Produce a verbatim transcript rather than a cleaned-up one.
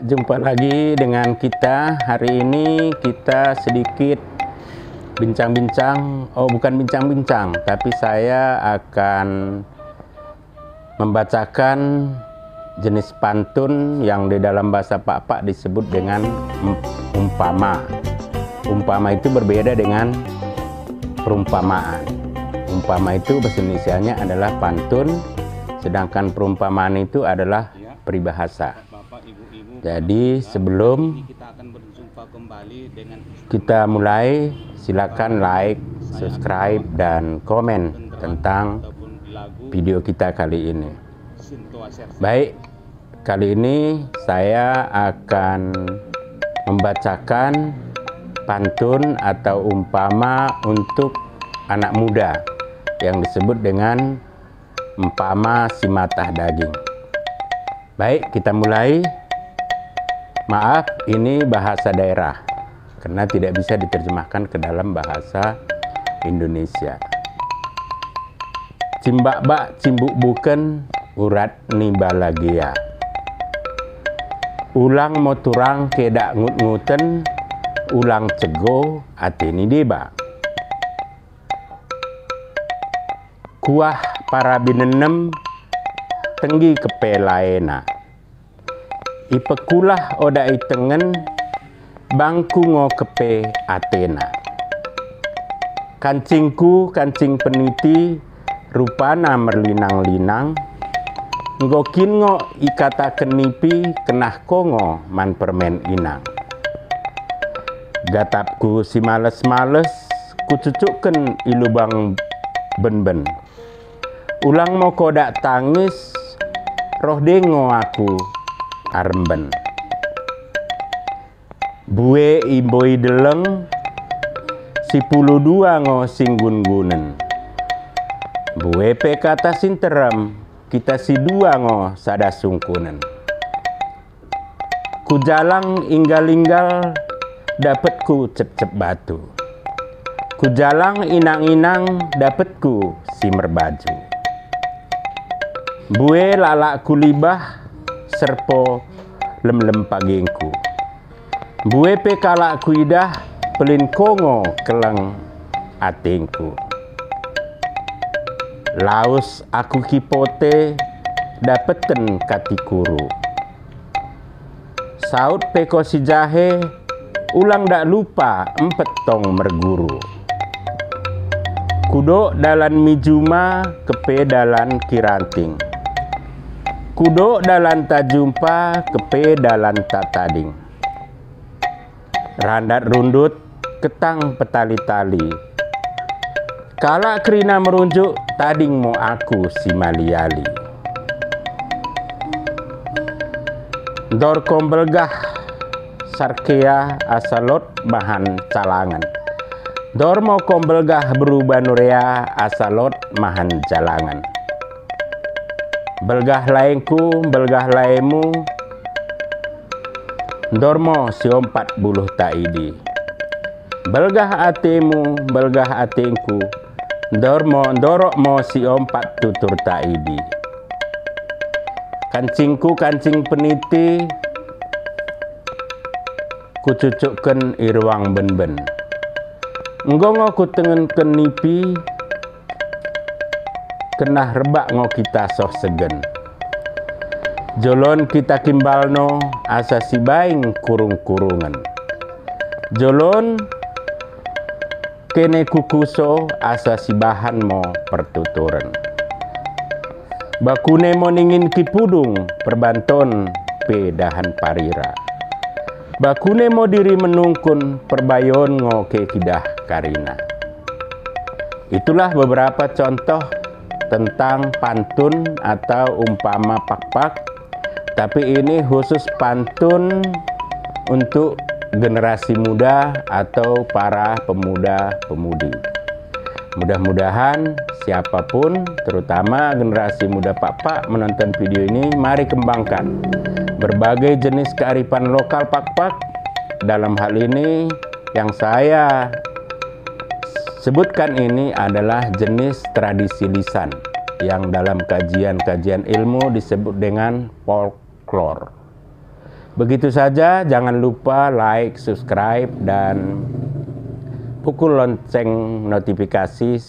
Jumpa lagi dengan kita. Hari ini kita sedikit bincang-bincang, oh, bukan bincang-bincang, tapi saya akan membacakan jenis pantun yang di dalam bahasa Pakpak disebut dengan um-, umpama. Umpama itu berbeda dengan perumpamaan. Umpama itu bahasa Indonesianya adalah pantun, sedangkan perumpamaan itu adalah peribahasa. Jadi, sebelum kita mulai, silakan like, subscribe, dan komen tentang video kita kali ini. Baik, kali ini saya akan membacakan pantun atau umpama untuk anak muda yang disebut dengan umpama si matah daging. Baik, kita mulai. Maaf, ini bahasa daerah, karena tidak bisa diterjemahkan ke dalam bahasa Indonesia. Cimbakbak cimbukbuken urat ni Balagia. Ulang mo turang ke dak ngut-nguten, ulang cego ate ni deba. Kuah para binenem tenggi kepe laena. Ipekulah oda itengen, bangku ngo kepe atena. Kancingku, kancing peniti, rupana merlinang-linang. Enggo kin ngo ikataken nipi, kenah ko ngo man permen inang. Gatapku si males-males, kucucukken i lubang benben. Ulang mo ko dak tangis, roh deng ngo aku aremben. Mbue i mboi delleng, sipuluh dua ngo singgun-gunen. Mbue pe kata sinterem, kita sidua ngo sada sungkunen. Kujalang inggal-inggal, dapetku cep-cep batu. Kujalang inang-inang, dapetku si merbaju. Mbue lalakku libah, serpo lemlem pagingku. Mbue pe kalak kuidah, pellin ko ngo kelleng atingku. Laus aku kipote, dapeten katikuru. Saut pe ko si jahe, ulang dak lupa empet tong merguru. Kudok dalan mi juma, kepe dalan kiranting. Kudok dalan tajumpa, kepe dalan tatading. Randat rundut, ketang petali-tali. Kalak kerina merunjuk, tading mo aku si mali-ali. Ndor ko mbelgah sarkea asa lot mahan calangen. Ndor mo ko mbelgah beru banurea asa lot mahan calangen. Mbelgah laengku, mbelgah laemu, ndor mo siompat buluh ta idi. Mbelgah atemu, mbelgah atengku, ndor mo, ndorok mo siompat tutur ta idi. Kancingku kancing peniti, kucucukken i ruang benben. Enggo ngo kutengenken nipi, kenah rebak ngo kita soh segen. Jolon kita kimbalno asa sibaing kurung-kurungen. Jolon kene kukuso asa sibahan mo pertuturen. Bakune mo ningin kipudung perbanton pe dahan parira. Bakune mo diri menungkun perbayon ngo ke kidah karina. Itulah beberapa contoh tentang pantun atau umpama Pakpak, tapi ini khusus pantun untuk generasi muda atau para pemuda-pemudi. Mudah-mudahan siapapun, terutama generasi muda Pakpak menonton video ini, mari kembangkan berbagai jenis kearifan lokal Pakpak. Dalam hal ini, yang saya sebutkan ini adalah jenis tradisi lisan yang dalam kajian-kajian ilmu disebut dengan folklor. Begitu saja, jangan lupa like, subscribe, dan pukul lonceng notifikasi.